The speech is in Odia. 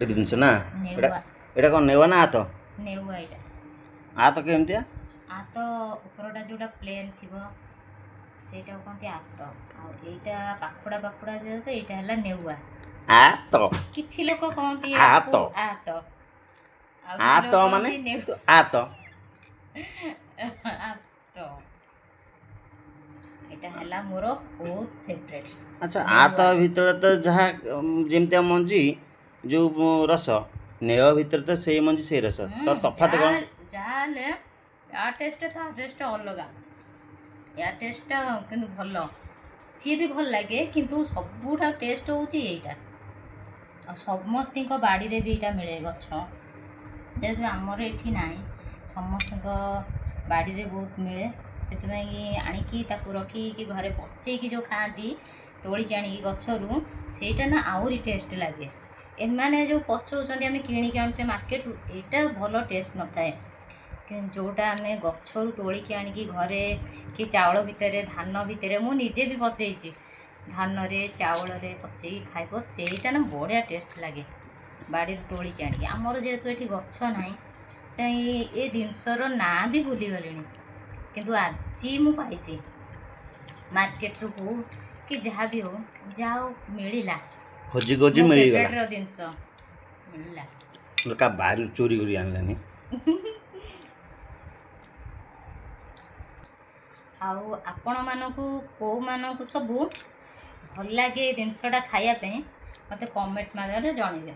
ଜିନିଷ ନା ଏଇଟା? ଏଇଟା କ'ଣ ନେଉଆ ନା ଆତ? ନେଉଆ ଏଇଟା। ଆତ କେମିତିଆ? ଆତ ଉପରଟା ଯେଉଁଟା ପ୍ଲେନ୍ ଥିବ ସେଇଟାକୁ କହନ୍ତି ଆତ, ଆଉ ଏଇଟା ପାଖୁଡ଼ା ପାଖୁଡ଼ା ଯେହେତୁ ଏଇଟା ହେଲା ନେଉଆ। ଆତ କିଛି ଲୋକ କହନ୍ତି ଆତ, ଆତ ଆତ ମାନେ ଆତ। ଆତ ଏଇଟା ହେଲା ମୋର ବହୁତ ଫେଭରେଟ୍। ଆଚ୍ଛା, ଆତ ଭିତରେ ତ ଯାହା ଯେମିତିଆ ମଞ୍ଜି ଯେଉଁ ରସ, ନେଉଆ ଭିତରେ ତ ସେଇ ମଞ୍ଜି ସେଇ ରସ, ତ ତଫାତ କ'ଣ? ଯାହାହେଲେ ୟା ଟେଷ୍ଟ ତା ଟେଷ୍ଟ ଅଲଗା। ୟା ଟେଷ୍ଟଟା କିନ୍ତୁ ଭଲ, ସିଏ ବି ଭଲ ଲାଗେ, କିନ୍ତୁ ସବୁଠାରୁ ଟେଷ୍ଟ ହେଉଛି ଏଇଟା। ଆଉ ସମସ୍ତିଙ୍କ ବାଡ଼ିରେ ବି ଏଇଟା ମିଳେ ଗଛ, ଯେହେତୁ ଆମର ଏଠି ନାହିଁ, ସମସ୍ତଙ୍କ ବାଡ଼ିରେ ବହୁତ ମିଳେ। ସେଥିପାଇଁ ଆଣିକି ତାକୁ ରଖିକି ଘରେ ପଚେଇକି ଯେଉଁ ଖାଆନ୍ତି ତୋଳିକି ଆଣିକି ଗଛରୁ, ସେଇଟା ନା ଆହୁରି ଟେଷ୍ଟ ଲାଗେ। ଏମାନେ ଯେଉଁ ପଚଉଛନ୍ତି, ଆମେ କିଣିକି ଆଣୁଛେ ମାର୍କେଟରୁ, ଏଇଟା ଭଲ ଟେଷ୍ଟ ନଥାଏ। ଯେଉଁଟା ଆମେ ଗଛରୁ ତୋଳିକି ଆଣିକି ଘରେ କି ଚାଉଳ ଭିତରେ, ଧାନ ଭିତରେ, ମୁଁ ନିଜେ ବି ପଚେଇଛି, ଧାନରେ ଚାଉଳରେ ପଚେଇକି ଖାଇବ, ସେଇଟା ନା ବଢ଼ିଆ ଟେଷ୍ଟ ଲାଗେ ବାଡ଼ିରୁ ତୋଳିକି ଆଣିକି। ଆମର ଯେହେତୁ ଏଠି ଗଛ ନାହିଁ, ଏ ଜିନିଷର ନାଁ ବି ଭୁଲିଗଲିଣି, କିନ୍ତୁ ଆଜି ମୁଁ ପାଇଛି ମାର୍କେଟରୁ ହଉ କି ଯାହା ବି ହଉ, ଯାହା ହଉ ମିଳିଲା। ଖୋଜି ଖୋଜି ମିଳିଗଲା ଜିନିଷ ମିଳିଲା। କା ବାହାରୁ ଚୋରି କରି ଆଣିଲାନି। ଆଉ ଆପଣମାନଙ୍କୁ କେଉଁମାନଙ୍କୁ ସବୁ ଭଲ ଲାଗେ ଏ ଜିନିଷଟା ଖାଇବା ପାଇଁ, ମୋତେ କମେଣ୍ଟ ମାଧ୍ୟମରେ ଜଣେଇବେ।